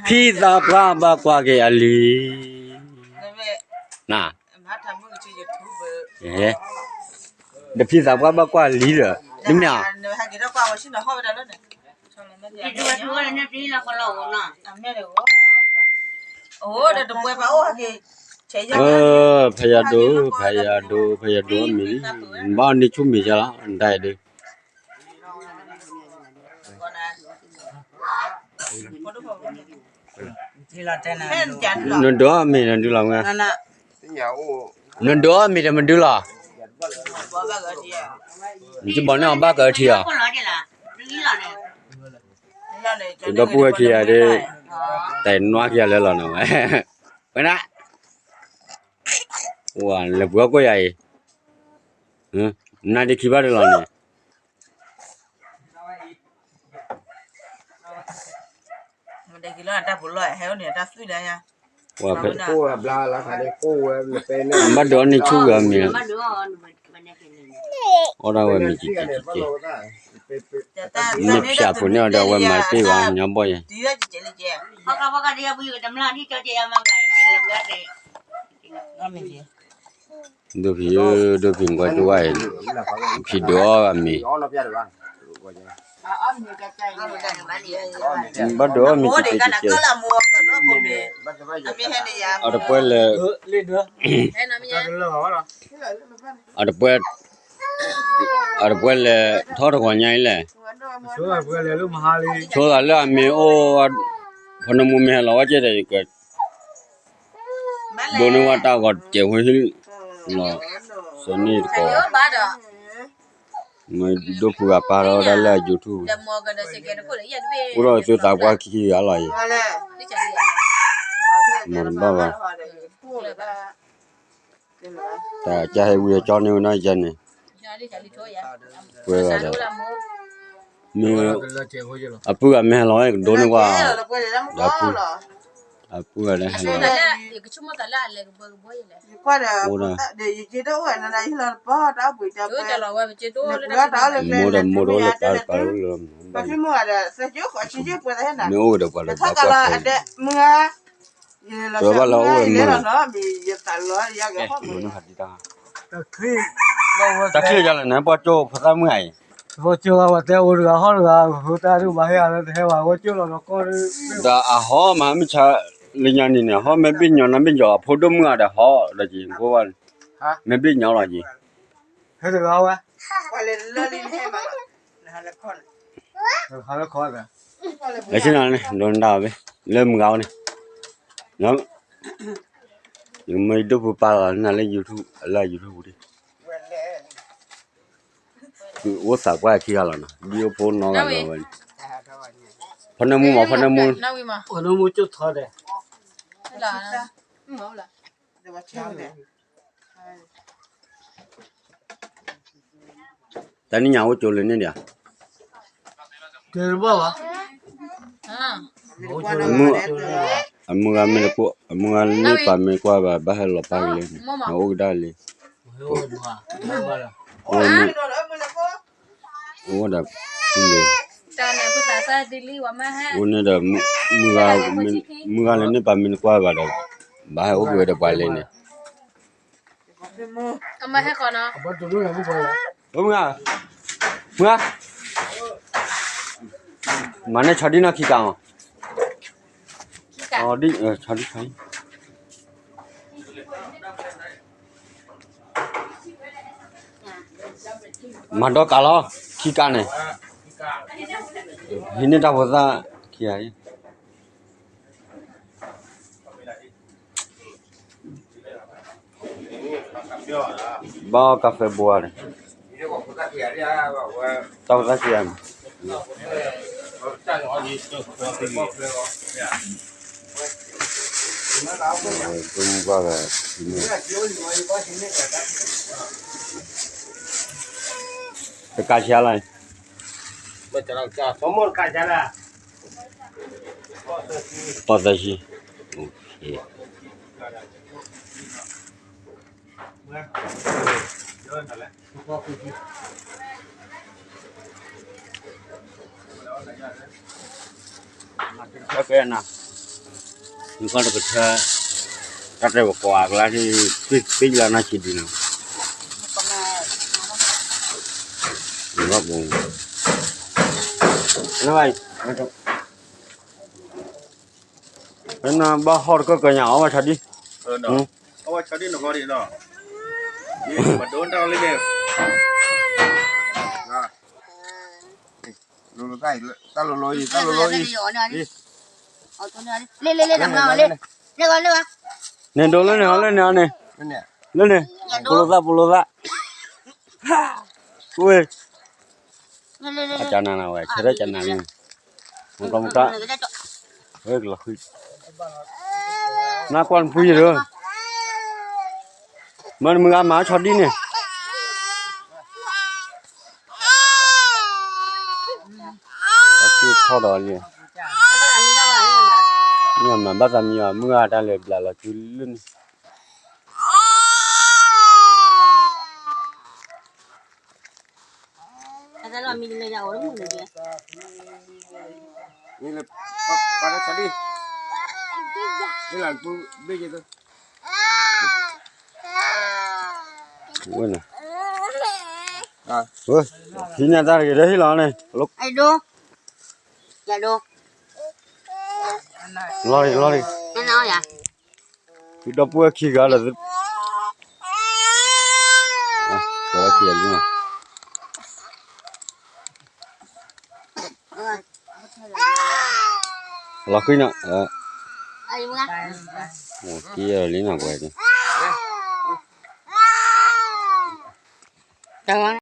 ဖံသးပှၢ်ဘၣ်ကွၢ်က့ၤအလံၤ, ဒီးဖံသးပှၢ်ဘၣ်ကွၢ်လံၤဒီး တမ့ၢ်ဧါ. ဖယဒိ ဖယဒိ ဖယဒိအမံၤလံ, ဘၣ်န့ၢ်ဆူၣ်မံၤယါလီၤ နတၢ်အံၤဒုး နဒိးအမံၤနဒုလီၤမ့ၢ်, နဒိးအမံၤဒီးမဒုလီၤ, နကဘီန့ၢ်အီၤဘၣ်ကထံအီၤ, ဒီပုၢ်ဝဲၢ်ခံဂၤဒ်, တနွါခံဂၤလၢလီၤနဝဲ, ဝဲဒၣ်, လဲၤပှၤကွၢ်ယၤအံၤ, နၤဒ်ခံဘၣ်တလီၤန့ၣ် မ့ၢ်ဒဲက့ၤလီၤတၢ်ပူၤလီၤ ဟဲအိၣ်န့ၣ်တၢ်သွံၣ်လၢယါ, ဘၣ်ဒိးန့ၢ်ဆူၣ်ဂၤမ့ၢ်, အီၣ်ဒၣ်ဝဲမ့ၢ်ကကဲကဲ, မ့ၢ်ဖၠးဖိန့ၢ်အီၤဒီးအဝဲမၤတ့ၢ်ဘၣ် ညါဘီၣ်ယဲ, ဒိၣ်ဖံးဧၢ ဒိၣ်ဖံးကွၢ်တဝၢ်အံၤ, ဖံးဒိးအီၣ်အမံၤ, ဘၣ်ဒိးအီၣ်မံၤကကဲကကဲ, အတပှဲၤလၢ, အတပှဲၤ, အတပှဲၤလဲၤထီၣ်တဂီၤညါအံၤလဲၣ်, ဆိသးလၢအမ့ၢ်အိၣ်, ဖီနမူမ့ၢ်ဟဲလီၤဝဲကဲဒီးယက ဒိးန့ၢ်ဝဲတၢ်ဂီၤတစဲးဖိဟံၣ်လီၤ, စဲးန့ၣ်တကိး, မ့ၢ်ဒိၣ်ဖုဂၤပာ်ထီၣ်ဝဲဒၣ်လၢအ YouTube, အိၣ်ဒီးသုသးပှၢ်ခံဂၤလီၤအံၤ, မ့ၢ်တဘၣ်ဘၣ်, တၢ်ကဟဲဝံၤအကၠီန့ၣ်ဝဲနီၢ်ယဲန့ၣ်, ပှဲၤဂၤဒီး, မ့ၢ်, အပုၢ်ဂၤမ့ၢ်ဟဲလီၤဝဲကဒိးန့ၢ်ဝဲ, ဒီးအပုၢ်, အပုၢ်ဂၤဒီးဟဲလီၤ အိၣ်ဒီး, မိၢ်ဒီးမိၢ်ဒီးလၢပၢ်တပၢ်လၢ, မ့ၢ်အိၣ်ဒီးပှၤလၢဘၣ်ကွၢ်ခဲအံၤ, ပဘၣ်လၢအိၣ်ဝဲမုၢ်, တၢ်ချ့ယါလဲၣ်န့ၣ် ပှၤကၠိဖိသၣ်မုၣ်ဂၤအံၤ, ဝဲကၠိဝဲတဲအိၣ်တဂၤဟီၣ်တဂၤ, ဖိသၣ်ဒုးမၤဟ့ၣ်ဂၤလၢတဟဲဝဲ, ဝဲကၠိလီၤဒီးကီၢ်, ဒီးအဟီမၤမုၢ်ဆါ, လၢညါန့ၣ်န့ၣ် ဟီၣ်မ့ၢ်ဘ့ၣ်ညီနါဘ့ၣ်ညီ အဖိဒိၣ်မုၢ်ဂၤဒီးဟီၣ်ဒီးက့ၤကိးဘၣ်, မ့ၢ်ဘ့ၣ်ညီလီၤက့ၤ, ဟဲတဂၤဝဲ, လၢဆ့ၣ်နီၤန့ၣ် ဒိးနဒၣ်ဝဲ, လၢမုၢ်ဂၤဝဲန့ၣ်, ယမ့ၢ်ဒိၣ်ဖုပာ်လီၤနၤလၢ YouTube လၢ YouTube ပူၤဒ်, အိၣ်သးပှၢ်ခံဂၤလီၤနီၤ ဒ်အိၣ်ဖိနီတဂၤလီၤဝဲန့ၣ်, ဖီနၢမူမး ဖီနၢမူ, ဖီနၢမူကၠိထီဒီး, တနံၤညါအိၣ်ကၠိလၢန့ၣ်ဒံးဧါ, အမုၢ်ဂၤမ့ၢ်တကိး အမုၢ်ဂၤန့ၢ်ပာ်မ့ၢ်ကွၢ်ဘၣ် ဘၣ်ဟဲလီၤပာ်က့ၤလၢန့ၣ် အအိၣ်ကဒါလံ, အိၣ်ဒီး, အိၣ်န့ၣ်ဒီး, မုၢ်ဂၤလၢန့ၢ်ပာ်မ့ၢ်နကွၢ်ဘၣ်ဒီး, ဘၣ်ဟဲအိၣ်က့ၤဝဲဒီးပှၤလၢန့ၣ်, မုၢ်ဂၤ, မုၢ်ဂၤ, မၤန့ၢ်ဆီဒံၣ်နီၢ်ခံကါမး, ဆီဒံၣ်, ဆီဒံၣ်, မၤဒီကးလီၤ, ခံကါန့ၣ်, ဟံးန့ၢ်တၢ်ဖိသၣ်ခံဂၤ, ဘၣ်ကါဖဲဘိန့ၣ်, တၢ်ဖိသၣ်ခံဂၤန့ၣ်, တကါဆံးလီၤ, သီသၢဆံ, သီသၢဆံ, ကဲနၤ, နကီၢ်တကထၢ, တၢ်တဲပကိးအကျါဒ်, သ့ၣ်သ့ၣ်လၢနၢ်ဆံးဒ်နီၤ, နဘၣ်ဘိ, နဘၣ်, နဘၣ်ဟီၣ်တကၢၢ်ကၢၢ်ညါ အီၣ်ဘၣ်ဆါဒံ, အီၣ်ဘၣ်ဆါဒံနဂီၢ်ဒံးနီၤ, ပဒိတၢ်လၢန့ၣ် တ�ၢ်လိၤလိၤအံၤ, တၢ်လိၤလိၤအံၤ, န့ၣ်ဒိးလၢန့ၣ် အီၤလၢန့ၣ်အီၤန့ၣ်, လၢန့ၣ်, ပလိာ်သၣ်ပလိာ်သၣ်, ဝဲ, အကနၤနၤဝဲ ဆဲးထၢၣ်ကနၤလံ, မကီမကါ, ဝဲကလီၤဃံ, နကွၢ်နဖုယၤဒီး, မ့ၢ်နမုၢ်ဂၤမၤဆီဒံၣ်န့ၣ် တၢ်စံၣ်ထီၣ်ဒီးလံ, မ့ၢ်မၤဘၣ်သးမံဘၣ် မုၢ်ဂၤတၢ်လဲၤဘျးလီၤစုလၢန့ၣ်, ဝဲ, ဟံးန့ၢ်တၢ်တဂ့ၤဒီးဟံးလီၤန့ၣ်, လီၤလံ လီၤလံ, သုဒီပုၢ်ဝဲၢ်ခံဂၤလၢာ်, လီၤခံဂၤလံ, လီၤဃံနီၤ, က့ၤလံနီၤပှဲၤ, တၢ်ဝဲ